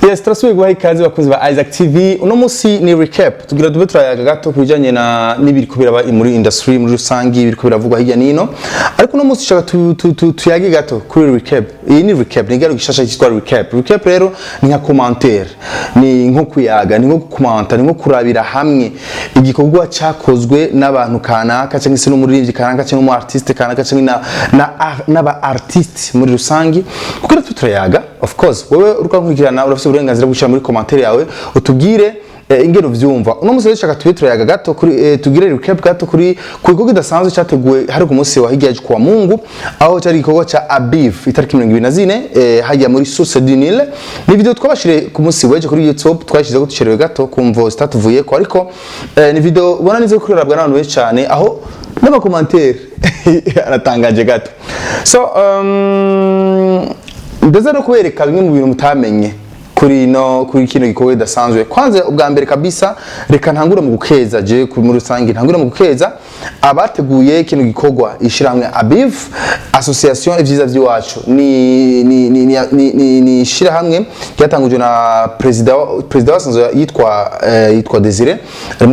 Yes, turasubiye guha ikaze bakunzi ba Isaac TV. Uno munsi ni recap. Tugira dube turayaga gato ku bijanye na n'ibiriko biraba muri industry muri rusangi, ibiriko biravugwa hirya nino. Ariko uno munsi shaka tuyage gato kuri recap. Iyi ni recap, ni igaro gishasha cyitwa recap. Recap rero ni nka commentaire, ni nko kuyaga, ni nko gukomanta, ni nko kurabira hamwe igikorwa cyakozwe n'abantu kanaka, cyangwa se n'umuririmbyi kanaka, cyangwa umu artiste kanaka, cyangwa n'aba artiste muri rusangi. Kuko turayaga, of course, wewe uriko nkurikirana urafite uburenganzira bwo gushyira muri commentaire yawe utubwire ingene uvyumva. Uno munsi rero shaka tube turayaga gato kuri tugire recap gato kuri ku gikorwa kidasanzwe cyateguwe hari ku munsi wa hirya kwa Mungu, aho cyari igikorwa ca Abiv itariki 24, hajya muri Source du Nil. Ni video twabashire ku munsi w'ejo kuri YouTube, twashize ko tucerewe gato kumvo zitatuvuye ko, ariko ni video ubona neza ko kurabwa n'abantu benshi cyane, aho n'ama commentaire aratangaje gato. So ndetse no kubereka bimwe mu bintu mutamenye kuri no kuri kino gikorwa kidasanzwe. Kwanza ubwa mbere kabisa, reka ntangure mu gukeza, je muri rusange ntangure mu gukeza abateguye kino gikorwa, ishiramwe Abiv, Association Ivyiza vy'iwacu. Ni ishirahamwe ryatangujwe na president wasanzwe yitwa Desire, ari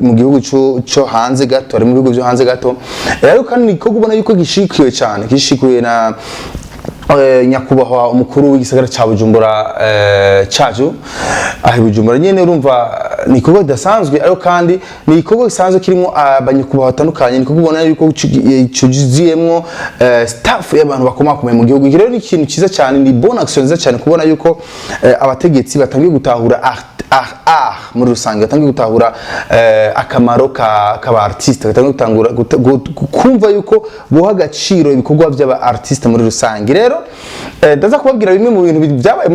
mu gihugu cyo hanze gato, ari mu bihugu byo hanze gato. Ariko kandi ni igikorwa ubona yuko gishikiwe cyane, gishikiwe na nyakubahwa umukuru w'igisagara ca Bujumbura, cacu aho i Bujumbura nyene. Urumva ni igikorwa kidasanzwe, ariko kandi ni igikorwa gisanzwe kirimo abanyakubahwa batandukanye. Ni igikorwa ubona yuko cuzuyemwo staff y'abantu bakomakomeye mu gihugu. Iki rero ni ikintu cyiza cyane, ni bonne action nziza cyane kubona yuko abategetsi batangiye gutahura art muri rusange, batangiye gutahura akamaro ka k'aba artiste, batangiye gutangura kumva yuko boha agaciro ibikorwa by'aba artiste muri rusange. Rero ndaza kubabwira bimwe mu bintu byabaye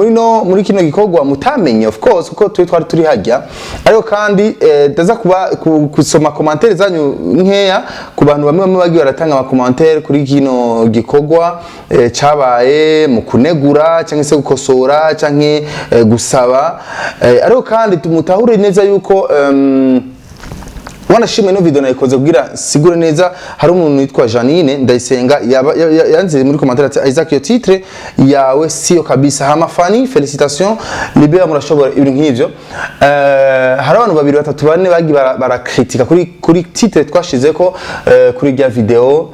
muri kino gikorwa mutamenye, of course, kuko twe twari turi hajya. Ariko kandi ndaza kuba kusoma commentaire zanyu nkeya ku bantu bamwe bamwe bagiye baratanga ama commentaire kuri kino gikorwa cyabaye mu kunegura cyangwa se gukosora cyangwa gusaba. Ariko kandi tumutahure neza yuko wanashimwe no video nayikoze kugira sigure neza. Hari umuntu witwa Janine Ndayisenga yanze muri commentaire ati: "Isaac, iyo titre yawe siyo kabisa. Hama Fanny, félicitations, Libera murashobora." Ibintu nk'ivyo. Hari abantu babiri, batatu, bane bagiye barakritika kuri titre twashizeko kuri rya video,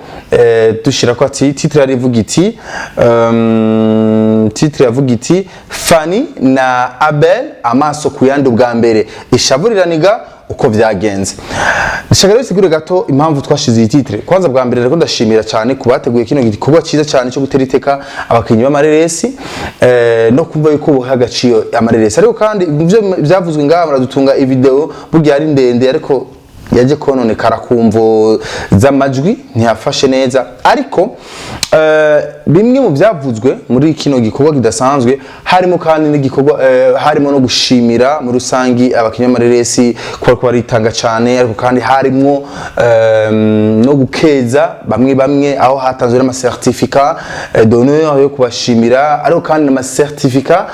dushira ko ati titre yari ivuga iti titre yavuga iti "Fanny na Abel amaso ku yandi ubwa mbere, ishavu riraniga uko vyagenze". Ndashaka rero sigure gato impamvu twashize iyi titre. Kwanza bwa mbere rero ndashimira cyane ku bateguye kino gikorwa cyiza cyane cyo gutera iteka abakinyi b'amareresi, no kumva yuko buha agaciro amareresi. Ariko kandi ivyo byavuzwe ngaha, muradutunga video burya ari ndende, ariko yaje kononekara ku mvo z'amajwi, ntiyafashe neza. Ariko bimwe mu byavuzwe muri kino gikorwa kidasanzwe harimo kandi n'igikorwa, harimo no gushimira muri rusangi abakinyi b'amareresi kuba ko baritanga cyane. Ariko kandi harimo no gukeza bamwe bamwe, aho hatanzwe n'ama certificat d'honneur yo kubashimira. Ariko kandi n'ama certificat,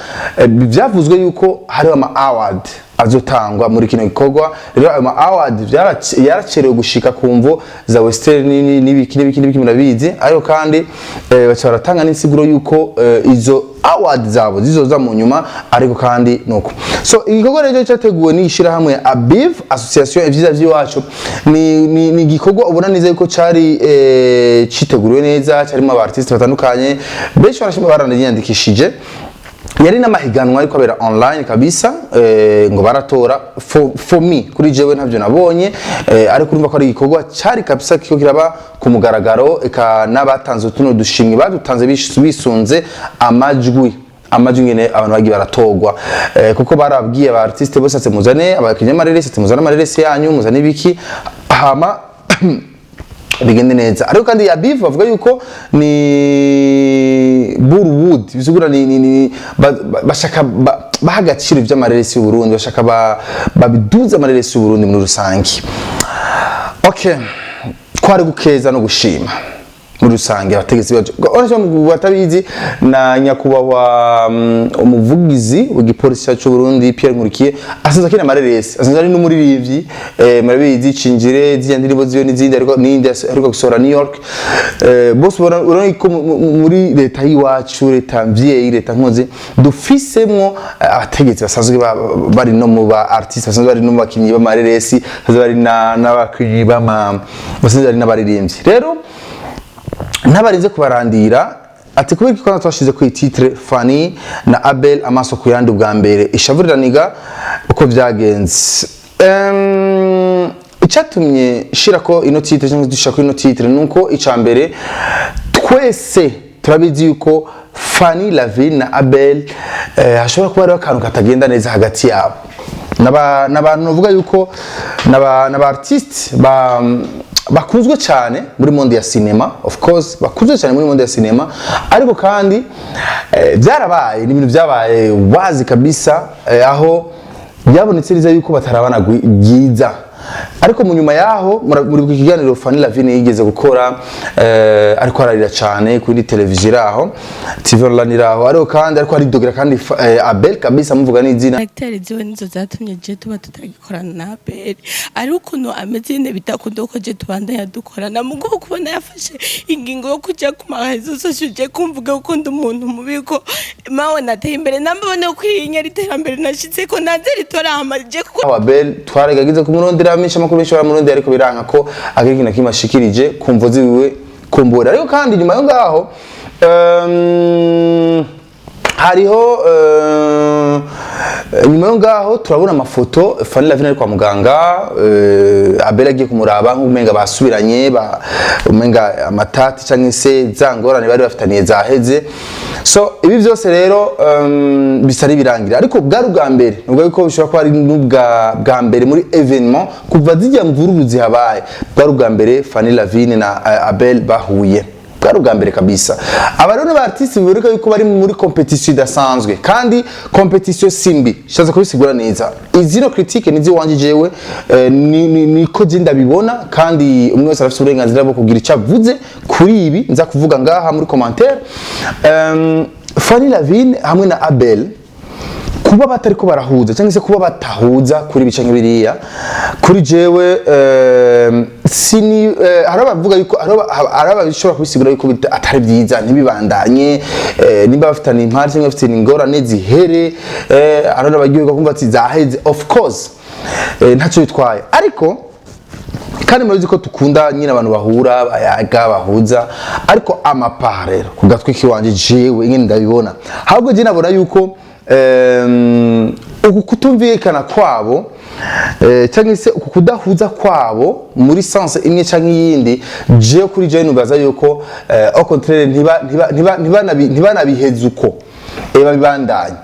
byavuzwe yuko hariho ama award azotangwa muri kino gikorwa. Rero ayo ma award yaracerewe gushika ku mvo za western n'ibiki n'ibiki n'ibiki, murabizi. Ariko kandi baca baratanga n'insiguro yuko izo award zabo zizoza mu nyuma. Ariko kandi nuko so igikorwa rero cyateguwe n'ishirahamwe Abiv, Association Ivyiza vy'iwacu, ni igikorwa ubona neza yuko cari citeguriwe neza, cyarimo aba artiste batandukanye benshi, barashima baraniyandikishije. Yari n'amahiganwa ariko abera online kabisa, ngo baratora. For me, kuri jewe ntavyo nabonye, ariko urumva ko ari igikorwa cyari kabisa kiko kiraba ku mugaragaro. Eka n'abatanze tuno dushimwe badutanze bisunze amajwi ngene abantu bagiye baratogwa, kuko barabwiye aba artiste bose ati muzane abakinyi amareresi, ati muzane amareresi yanyu, muzane ibiki, hama bigende neza. Ariko kandi ya beef bavuga yuko ni Burwood, bisigura ni bashaka baha agaciro ivy'amareresi y'u Burundi, bashaka babiduza amareresi y'u Burundi muri rusange. Okay, twari gukeza no gushima. Muri rusange abategetsi bacu, uretse mu batabizi, na nyakubahwa umuvugizi w'igipolisi cyacu Burundi Pierre Nkurikiye asanzwe akina amareresi, asanzwe ari n'umuririmbyi. Murabizi Cinjire, ziriya ndirimbo ziwe n'izindi, ariko n'indi ariko gusohora New York. Bose urabona ko muri leta y'iwacu, leta mvyeyi, leta nkozi, dufisemwo abategetsi basanzwe bari no mu ba artiste, basanzwe bari no mu bakinyi b'amareresi, basanzwe bari n'abakinyi b'ama, basanzwe bari n'abaririmbyi. Rero ntabarinze kubarandira ati kubera ko twashize ku titre "Fanny na Abel amaso ku yandi ubwa mbere, ishavu riraniga, uko byagenze". Icyatumye shira ko ino titre cyangwa dushira ko ino titre nuko ica mbere twese turabizi yuko Fanny Lavine na Abel hashobora kuba hariho akantu katagenda neza hagati yabo. N'abantu bavuga yuko n'aba artiste ba bakunzwe cyane muri monde ya cinema, of course bakunzwe cyane muri monde ya cinema, ariko kandi byarabaye, ni ibintu byabaye wazi kabisa, aho byabonetse neza yuko batarabana byiza. Ariko mu nyuma yaho muri kiganiro Fanny Lavine yigeze gukora, ariko ararira cyane kuri televiziyo iraho, TV online iraho, ariko kandi ariko aridogera kandi Abel kabisa amuvuga n'izina. Caractère ziwe nizo zatumye je tuba tutagikorana na Abel, ari ukuntu ameze nyine bidakunda ko je tubandanya dukorana. Mugabo kubona yafashe ingingo yo kuja ku ma réseaux sociaux je kumvuga ko ndi umuntu mubi, ko mawe nateye imbere, nambone ko iyi iterambere nashitse ko nanze ritora hama je kuko Aho Abel twaragerageza kumurondera, amenshi amakuru menshi baramurondera, ariko biranka ko agira ikintu na kimwe ashikirije ku mvo ziwiwe kumbura. Ariko kandi nyuma yo ngaho hariho nyuma yo ngaho turabona amafoto Fanny Lavine ari kwa muganga, Abel agiye kumuraba nk'umenga basubiranye, umenga amatati cyangwa se za ngorane bari bafitaniye zaheze. So ibi byose rero bisa n'ibirangira, ariko bwari ubwa mbere, nubwo yuko bishobora kuba ari n'ubwa bwa mbere muri événement kuva zijya mvururu zihabaye, bwari ubwa mbere Fanny Lavine na Abel bahuye, bwari ubwa mbere kabisa. Aba rero ba artiste biboneka yuko bari muri competition idasanzwe, kandi competition simbi shaza kubisigura neza. Izino critique nizi wanje jewe, niko je ndabibona, kandi umwe wese arafite uburenganzira bwo kugira icyo avuze kuri ibi nza kuvuga ngaha muri commentaire. Fanny Lavine hamwe na Abel kuba batariko barahuza cyangwa se kuba batahuza kuri bica nk'ibiriya, kuri jewe sini hari abavuga yuko hari abashobora kubisigura yuko atari byiza, ntibibandanye, nimba bafitanye impari cyangwa bafitanye ingorane zihere. Hari abaryoherwa kumva ati zaheze, of course ntacyo bitwaye. Ariko kandi murabizi ko dukunda nyine abantu bahura, bayaga, bahuza. Ariko amapaha rero ku gatwi kiwanje, jewe nyine ndabibona, ahubwo je nabona yuko uku kutumvikana kwabo cyangwa se uku kudahuza kwabo muri sens imwe cyangwa iyindi, jewe kuri jewe nubaza yuko au contraire ntibanabiheza uko babibandanya.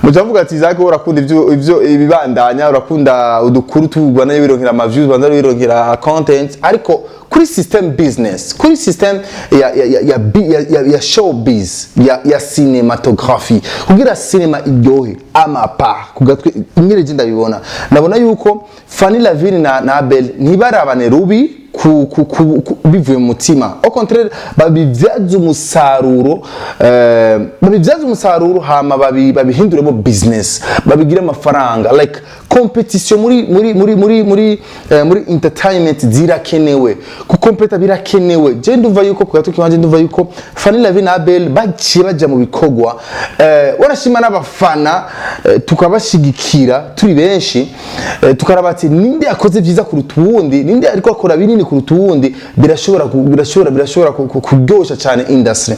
Mucavuga ati Zaki, urakunda ivyo ibibandanya, urakunda udukuru tugwa nayo bironkera ama views, banza bironkera content. Ariko kuri system business, kuri system ya showbiz, ya cinematography, kugira cinema iryohe, amapa ku gatwe nyine je ndabibona, ndabona yuko Fanny Lavine na Abel ntibarabane rubi ku bivuye mu mutima. Au contraire babibyaza umusaruro hama babihinduremo business, babigire amafaranga. Like competition muri entertainment zirakenewe, kukompeta birakenewe. Je ndumva yuko ku gatwe kiwanje ndumva yuko Fanny Lavine na Abel baciye baja mu bikorwa, warashima n'abafana, tukabashigikira turi benshi, tukaraba ati ninde akoze vyiza kuruta uwundi, ninde ariko akora binini kuruta uwundi. Birashobora kuryosha cyane industry,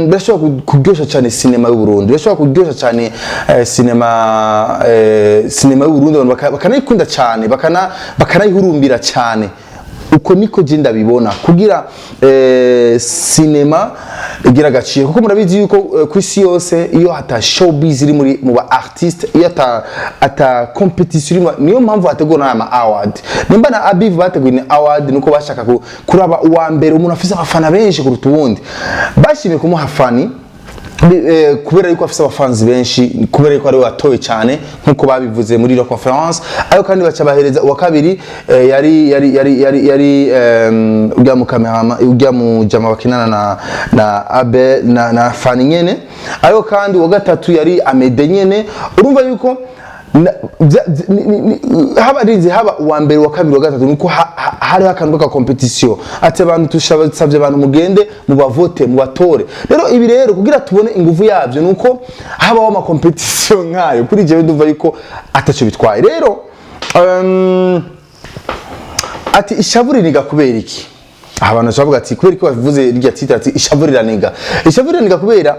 birashobora kuryosha cyane cinema y'u Burundi, birashobora kuryosha cyane cinema y'u Burundi, abantu bakanayikunda cyane, bakanayihurumbira cyane. Uko niko je ndabibona kugira cinema igira agaciro, kuko murabizi yuko ku isi yose iyo hata showbiz iri muri mu ba artiste, iyo ata competition iri, niyo mpamvu hategura n'ama award. Nimba na Abiv bateguye ni award, nuko bashaka kuraba uwa mbere, umuntu afise abafana benshi kuruta uwundi. Bashimye kumuha Fanny. Kubera yuko afise abafanzi benshi, kubera yuko ari we watowe cyane nkuko babivuze muri iyo conference. Ariko kandi baca bahereza uwa kabiri, yari ujya mu cameraman, ujya mu jama bakinana na Abe na Fani nyene. Ariko kandi uwa gatatu yari Amede nyene. Urumva yuko haba rize haba uwa mbere, uwa kabiri, uwa gatatu, nuko hariho akantu k'aka competition, ati abantu tusabye abantu mugende mubavote, mubatore. Rero ibi rero kugira tubone ingufu yabyo nuko habaho ama competition nkayo. Kuri jewe ndumva yuko ataco bitwaye. Rero ati ishavu riniga kubera iki? Aha abantu bavuga ati kubera iki bavuze rya titre ati ishavu riraniga? Ishavu riraniga kubera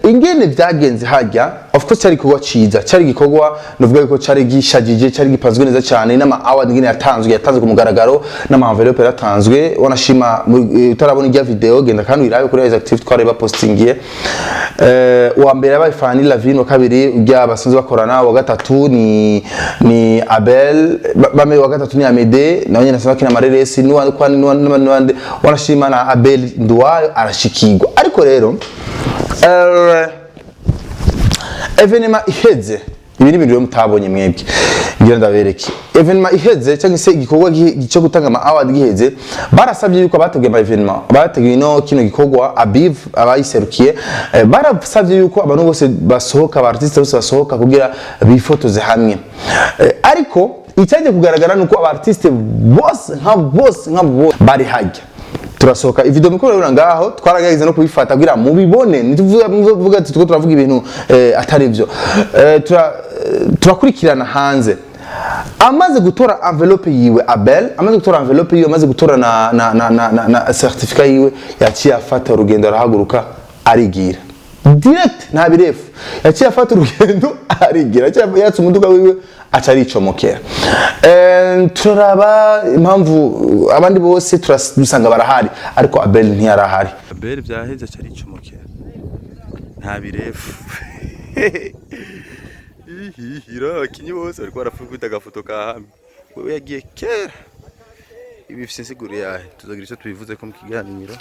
ingene vyagenze hajya. Of course cyari igikorwa ciza, cyari igikorwa novuga yuko cyari gishagije, cyari gipanzwe neza cyane, n'ama award ingene yatanzwe ku mugaragaro, n'ama envelope yaratanzwe. Wanashima utarabona irya video, genda kandi uyirabe kuri Isaac TV, twari bapostingiye. Uwa mbere yabaye Fanny Lavine, wa kabiri ujya basanzwe bakorana, wa gatatu ni Abel bame, wa gatatu ni Amede nawe nyene asanzwe akina amareresi, n'uwa kwani n'uwandi wanashima na Abel Nduwayo arashikirwa. Ariko rero événement iheze, ibi ni ibintu rero mutabonye mwebwe, ngira ndabereke. Événement iheze cyangwa se igikorwa cyo gutanga ama award giheze, barasabye yuko abateguye ama événement, bateguye no kino gikorwa Abiv abayiserukiye, barasabye yuko abantu bose basohoka, aba artiste bose basohoka kugira bifotoze hamwe. Ariko icyagiye kugaragara nuko aba artiste bose nka bose bari hajya turasohoka. Ivideo mukuru rero ngaho twaragerageza no kubifata kugira mubibone, ntituvuga muvuga ati tuko turavuga ibintu atari byo. Turakurikirana hanze. Amaze gutora envelope yiwe, Abel amaze gutora envelope yiwe, amaze gutora na certificat yiwe, yaciye afata urugendo arahaguruka arigira direct, nta birefu. Yaciye afata urugendo arigira, yaciye yatse umuduga wiwe aca aricomokera. Turaraba impamvu abandi bose dusanga barahari ariko Abel ntiyarahari. Abel byaheze aca aricomokera, nta birefu. Ihihira abakinyi bose bariko barafukubita agafoto ka hamwe, wewe yagiye kera. Ibi bifise insiguro yahe? Tuzogira icyo tubivuze ko mu kiganiro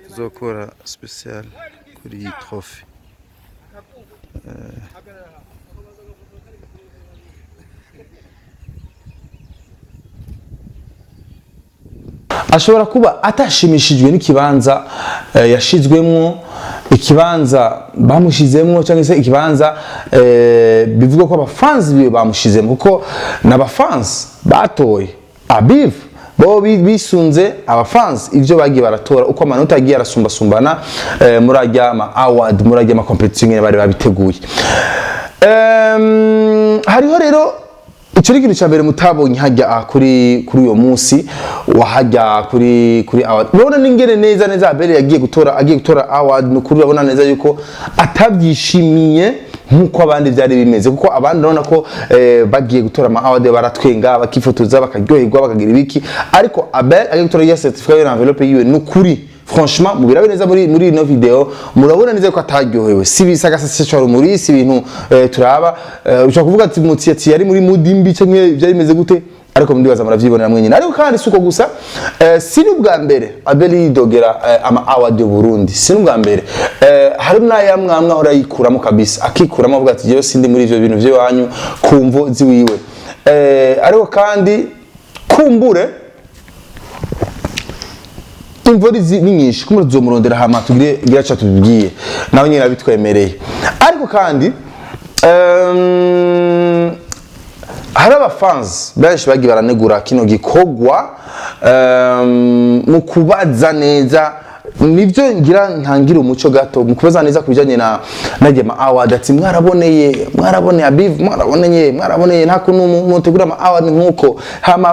tuzokora special kuri iyi trophée. Ashobora kuba atashimishijwe n'ikibanza yashizwemwo, ikibanza bamushizemwo, cyangwa se ikibanza bivugwa ko abafansi biwe bamushizemo, kuko n'abafansi batoye Abiv bo bisunze abafansi ivyo bagiye baratora, uko amanota agiye arasumbasumbana muri ajya ama award, muri ajya ama competition nyene bari babiteguye. Hariho rero icyo ni ikintu cya mbere mutabonye hajya aha kuri uyo munsi wahajya kuri award. Urabona n'ingene neza neza Abel yagiye gutora, agiye gutora award. Ni ukuri urabona neza yuko atabyishimiye nk'uko abandi byari bimeze, kuko abandi urabona ko bagiye gutora ama award baratwenga, bakifotoza, bakaryoherwa, bakagira ibiki. Ariko Abel agiye gutora ya certificat yo na envelope yiwe, ni ukuri franchement mubirabe neza muri ino video, murabona neza ko ataryohewe. Si bisagaseseshwa rumuri, si ibintu turaba ushobora kuvuga ati mutsi ati yari muri mood mbi cyangwa byari bimeze gute, ariko ndibaza muravyibonera mwenyine. Ariko kandi si uko gusa, si n'ubwa mbere Abel yidogera ama award y'u Burundi, si n'ubwa mbere. Hari n'ayamwamwe ahora yikuramo kabisa, akikuramo avuga ati jewe sindi muri ivyo bintu vy'iwanyu ku mvo ziwiwe. Ariko kandi kumbure imvo ni nyinshi, kumure tuzomurondera hama tugire gira cyo tubibwiye, nawe nyine abitwemereye. Ariko kandi hari abafans benshi bagiye baranegura kino gikorwa mu kubaza neza. Nibyo ngira ntangira umuco gato mu kubaza neza ku bijyanye na najya award, ati mwaraboneye Abiv, mwaraboneye nta kuntu mutegura ama award nkuko hama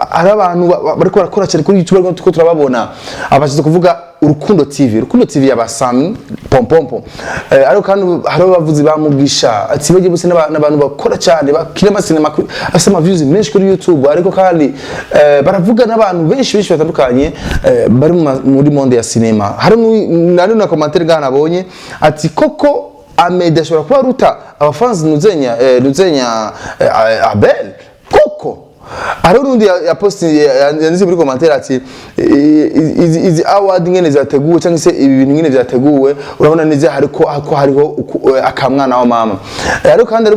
hari abantu bariko barakora cyane kuri YouTube, ariko turiko turababona abashize kuvuga Urukundo TV, Rukundo TV yabasami pompompo. Ariko kandi hari abavuzi bamugisha ati bagiye bose n'abantu bakora cyane, bakina amasinema afise ama views menshi kuri YouTube. Ariko kandi baravuga n'abantu benshi benshi batandukanye bari muri monde ya cinema. Hari nari na commentaire ngaha nabonye ati koko Ahmed ashobora kuba aruta abafansi Nuzenya Abel koko. Hariho n'undi ya post yanditse muri commentaire ati izi award ngene zateguwe, cyangwa se ibi bintu ngene vyateguwe, urabona neza hariko ko hariho akamwana wa mama. Ariko kandi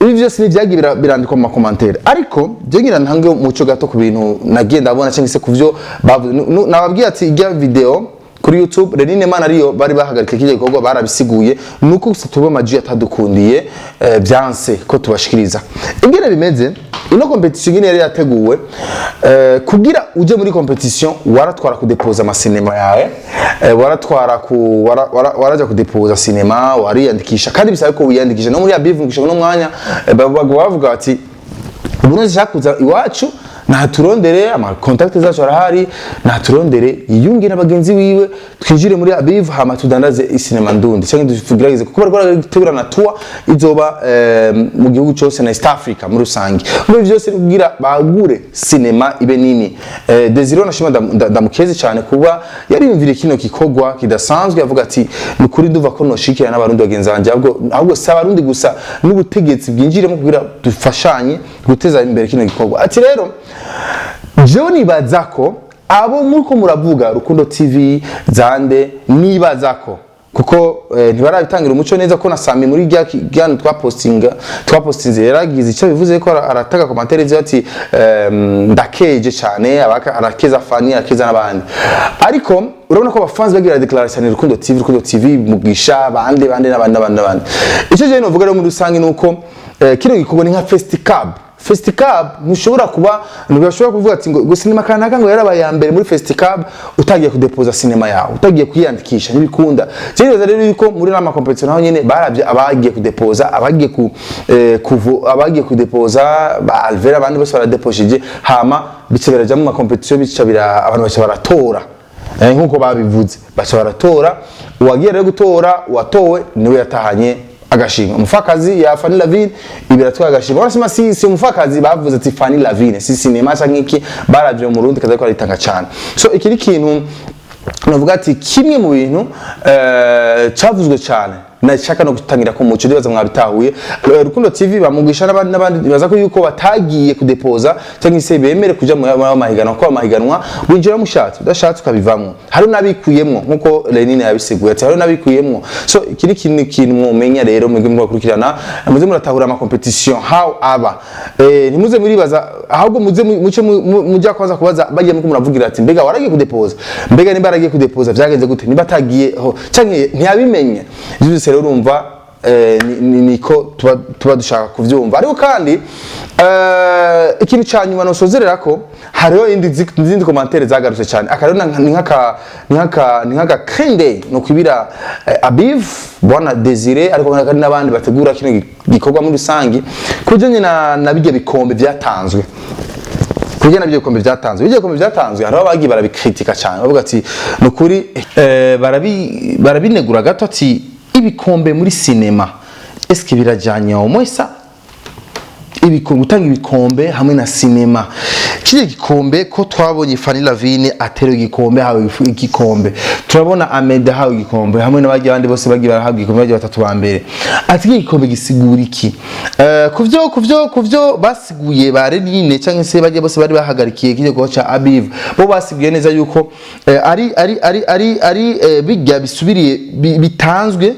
ibi byose nivyagiye birandikwa mu ma commentaires. Ariko je ngira ntange umuco gato ku bintu nagiye ndabona, cyangwa se ku vyo bavuze. Nababwiye ati ijya video kuri YouTube, Renine Mana ariyo bari bahagarika kije gikorwa, barabisiguye, nuko gusa tuba amaji atadukundiye, byanse ko tubashikiriza ingene bimeze. Ino compétition ingene yari yateguwe, kugira uje muri compétition waratwara kudepoza amasinema yawe, waratwara ku waraja kudepoza sinema, wariyandikisha, kandi bisaba ko wiyandikisha no muri Abiv gushika no mwanya. Bavuga bati Uburundi shaka kuza iwacu, naturondere, ama contact zacu arahari, naturondere yiyunge na bagenzi wiwe, twinjire muri Abiv, hama tudandaze isinema ndundi, cyangwa tugerageze, kuko bariko barategura na tour izoba mu gihugu cyose na East Africa muri rusange, muri byose kugira bagure sinema ibe nini. Desire nashima ndamukeze cyane kuba yariyumviriye kino gikorwa kidasanzwe, avuga ati ni kuri nduva ko noshikira n'Abarundi bagenzi banje, ahubwo si Abarundi gusa, n'ubutegetsi bwinjiremo kugira dufashanye guteza imbere kino gikorwa. Ati rero jewe nibaza ko abo muriko muravuga, Rukundo TV zande, nibaza ko kuko ntibarabitangira umuco neza, ko na Sami muri rya kiganiro twapostinze yaragize icyo bivuze ko aratanga commentaire ziba ati ndakeje cyane, arakeza Fani, arakeza n'abandi. Ariko urabona ko abafanzi bagira déclaration, Rukundo TV, Rukundo TV, Mugisha, bande bande n'abandi n'abandi n'abandi. Icyo je novuga rero muri rusange nuko kino gikorwa ni nka Festicab. Festicab ntushobora kuba, ntibashobora kuvuga ati ngo sinema kanaka ngo yarabaye ya mbere muri Festicab utagiye kudepoza sinema yawe, utagiye kwiyandikisha, ntibikunda. Nibaza rero yuko muri nama compétition naho nyene baravye abagiye kudepoza, abagiye ku kuvu, abagiye kudepoza ba Alvera, abandi bose baradeposheje, hama bica biraja mu ma compétition, bica bira abantu baca baratora, nkuko babivuze, baca baratora. Uwagiye rero gutora, uwatowe niwe yatahanye agashimwe. Umupfakazi ya Fanny Lavine ibiratwaye agashimwe. Barasema si umupfakazi, bavuze ati Fanny Lavine si sinema canke iki, baravye mu Burundi kaza ko aritanga cyane. So iki ni ikintu navuga ati kimwe mu bintu cavuzwe cyane, nashaka no gutangira ko muco, ndibaza mwabitahuye. Rukundo TV bamugisha n'abandi n'abandi, bibaza ko yuko batagiye kudepoza cyangwa se bemere kuja mu mahiganwa, ko amahiganwa winjira mushatse, udashatse ukabivamwo. Hari n'abikuyemwo, nkuko Lenine yabisiguye ati hari n'abikuyemwo. So iki ni ikintu mwomenya rero, mwebwe mubakurikirana, muze muratahura ama compétition how aba, ntimuze muribaza, ahubwo muze muce mujya kwanza kubaza bagiye muko muravugira ati mbega waragiye kudepoza, mbega nimba yaragiye kudepoza vyagenze gute, nimba atagiye ho canke ntiyabimenye. Ivyo byose rero urumva niko tuba dushaka kuvyumva. Ariko kandi ikintu ca nyuma nosozerera ko hariho izindi commentaire zagarutse cyane, aka rero ni nk'aka krende no kwibira Abiv, bwana Desire, ariko kandi n'abandi bategura kino gikorwa muri rusangi, kujanye na bijya bikombe byatanzwe. Kurya nabyo bikombe byatanzwe, hariho abagiye barabikritika cyane, bavuga ati nukuri barabinegura gato, ati ibikombe muri sinema eske birajyanye au mwesa ibikombe, gutanga ibikombe hamwe na sinema? Kiriya gikombe ko twabonye Fanny Lavine ateruye igikombe, hawe igikombe, turabona Ameda hawe igikombe, hamwe n'abagiye abandi bose bagiye barahabwa igikombe, bagiye batatu ba mbere, ati iki gikombe gisigura iki? Kuvyo basiguye ba Renine cyangwa se bagiye bose bari bahagarikiye kije gikorwa ca Abiv, bo basiguye neza yuko ari bijya bisubiriye bitanzwe,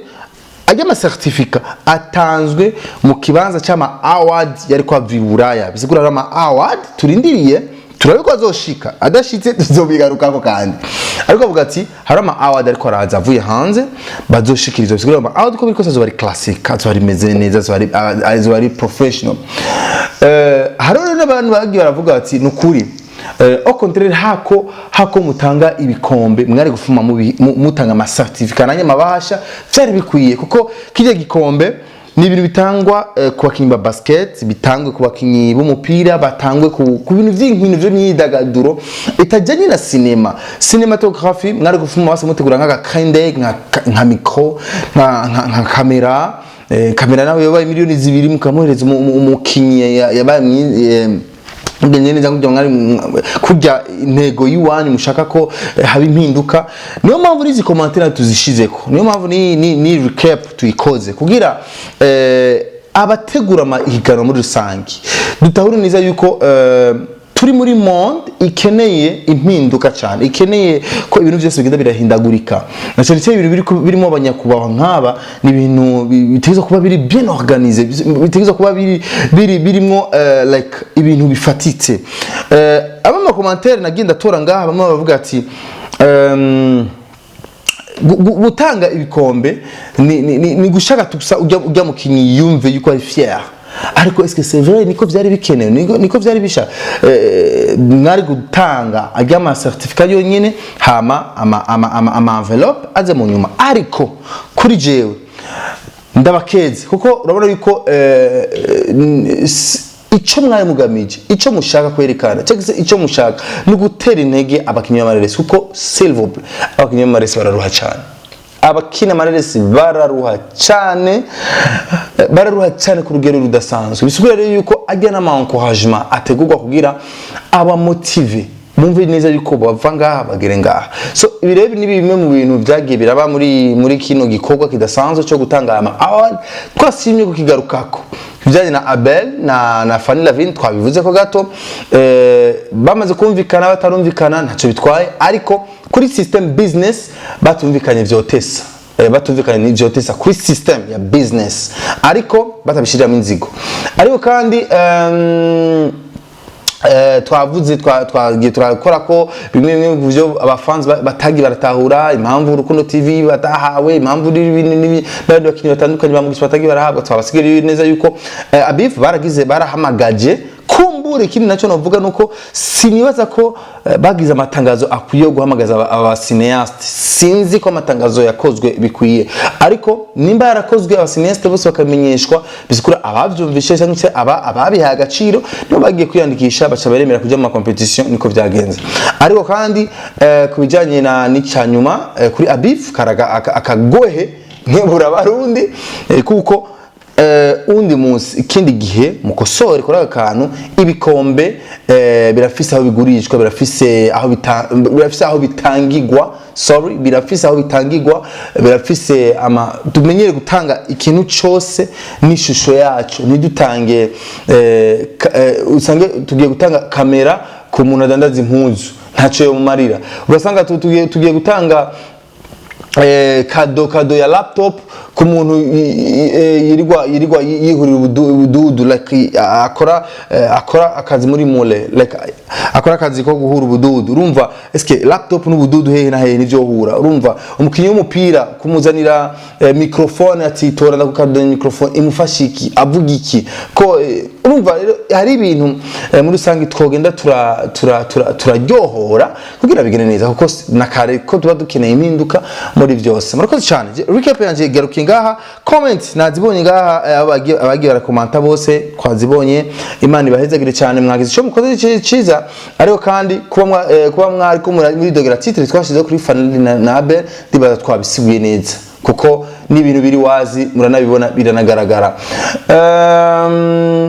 ajya ama certificat atanzwe mu kibanza cy'ama award yari kwa Buraya, bisigura ari ama award turindiriye turabe ko azoshika, adashitse tuzobigarukako kandi. Ariko avuga ati hari ama award ariko araza avuye hanze bazoshikirizwa, bisigura ama award ko biriko azoba ari classic, azoba ari meze neza, azoba ari professional. Hari rero n'abantu bagiye baravuga ati nukuri au contraire, hako mutanga ibikombe, mwari gufuma mutanga ama certificat nanye mabahasha, byari bikwiye, kuko kijya gikombe ni ibintu bitangwa ku bakinyi ba basket, bitangwe ku bakinyi b'umupira, batangwe ku bintu by'inkino by'imyidagaduro itajyanye na sinema, cinematography. Mwari gufuma bose mutegura nk'aka kinde, nka micro, nka kamera, kamera nawe yabaye miliyoni 2, mukamuhereza umukinyi yabaye mugenye neza kugira mwari kurya intego y'iwanyu mushaka ko haba impinduka. Niyo mpamvu n'izi commentaire tuzishizeko, niyo mpamvu ni recap tuyikoze kugira Abategura amahiganwa muri rusange, dutahure neza yuko turi muri monde ikeneye impinduka cyane, ikeneye ko ibintu byose bigenda birahindagurika, na cyane cyane ibintu birimo abanyakubahwa nk'aba. Ni ibintu bitegerezwa kuba biri bien organisé, bitegerezwa kuba biri birimo like ibintu bifatitse. Aba ma commentaire nagiye ndatora ngaha, bamwe bavuga ati gutanga ibikombe ni gushaka gusa ujya mukinyi yumve yuko ari fier. Ariko est-ce que c'est vrai? Niko vyari bikenewe? Niko vyari bisha? Mwari gutanga ajya ama certificat yonyene, hama ama enveloppe aze mu nyuma. Ariko kuri jewe ndabakeze, kuko urabona yuko ico mwari mugamije, ico mushaka kwerekana, cyangwa se ico mushaka ni gutera intege abakinyi b'amareresi, kuko s'il vous plaît, abakinyi b'amareresi bararuha cyane. Abakina amareresi bararuha cyane, bararuha cyane ku rugero rudasanzwe. Bisigura rero yuko ajya n'ama encouragement ategurwa kugira abamotive, bumve neza yuko bava ngaha bagere ngaha. So ibi rero ni bimwe mu bintu byagiye biraba muri kino gikorwa kidasanzwe cyo gutanga ama award. Twashimye kukigarukako. Ibijyanye na Abel na Fanny Lavine twabivuze ko gato. Bamaze kumvikana, batarumvikana, ntacyo bitwaye, ariko kuri system business batumvikanye vyotesa, batumvikanye ni vyotesa kuri system ya business, ariko batabishiriramo inzigo. Ariko kandi twavuze, twagiye turakora ko bimwe bimwe mu byo abafans batagiye baratahura, impamvu Urukundo TV batahawe, impamvu n'abandi bakinnyi batandukanye bamugisha batagiye barahabwa. Twabasigaye neza yuko Abif baragize, barahamagaje kumbura. Ikindi nacyo navuga nuko sinibaza ko bagize amatangazo akwiye guhamagaza aba cinéaste. Sinzi ko amatangazo yakozwe bikwiye, ariko nimba yarakozwe aba cinéaste bose bakamenyeshwa, bisikura abavyumvishe cyangwa se ababihaye agaciro nibo bagiye kwiyandikisha, baca baremera kuja mu ma competition. Niko vyagenze. Ariko kandi ku bijanye na n'icyanyuma kuri Abif karaga akagohe nkebura abarundi, kuko undi munsi, ikindi gihe, mukosore kuri aka kantu. Ibikombe birafise aho bigurishwa, birafise aho bitangigwa, sorry, birafise aho bitangigwa, birafise ama tumenyere gutanga ikintu cose n'ishusho yacu. Ntidutange usange tugiye gutanga kamera ku muntu adandaza impuzu, ntaco yomumarira. Urasanga tugiye gutanga cadeau ya laptop ku muntu yirirwa yihurira ubududu, like akora akazi muri mule, like akora akazi ko guhura ubududu. Urumva, eske laptop n'ubududu hehe na hehe nivyo hura? Urumva, umukinyi w'umupira kumuzanira microphone ati tora ndakukadanya microphone, imufasha iki? Avuga iki? Ko urumva rero hari ibintu muri rusange twogenda turaryohora kugira bigende neza, kuko na kare ko tuba dukeneye impinduka muri byose. Murakoze cyane. Recap yanjye igarukiye ngaha. Comment nazibonye ngaha, abagiye barakomanta bose twazibonye. Imana ibahezagire cyane, mwagize icyo mukoze ciza. Ariko kandi kuba mwari ko muri dogera titre twashizeho kuri Fanny na Abel, ndibaza twabisiguye neza, kuko ni ibintu biri wazi, muranabibona, biranagaragara.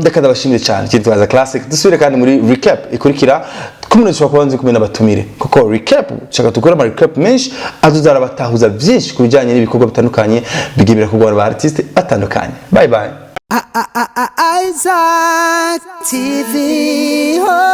Reka ndabashimire cyane. Kitwaza Classic, dusubire kandi muri recap ikurikira. Kumwe dushobora kuba nzi kumwe n'abatumire, kuko recap shaka dukore ama recap menshi azuzarabatahuza byinshi ku bijyanye n'ibikorwa bitandukanye bigiye birakorwa n'aba artiste batandukanye. Bye bye. Isaac TV. Oh.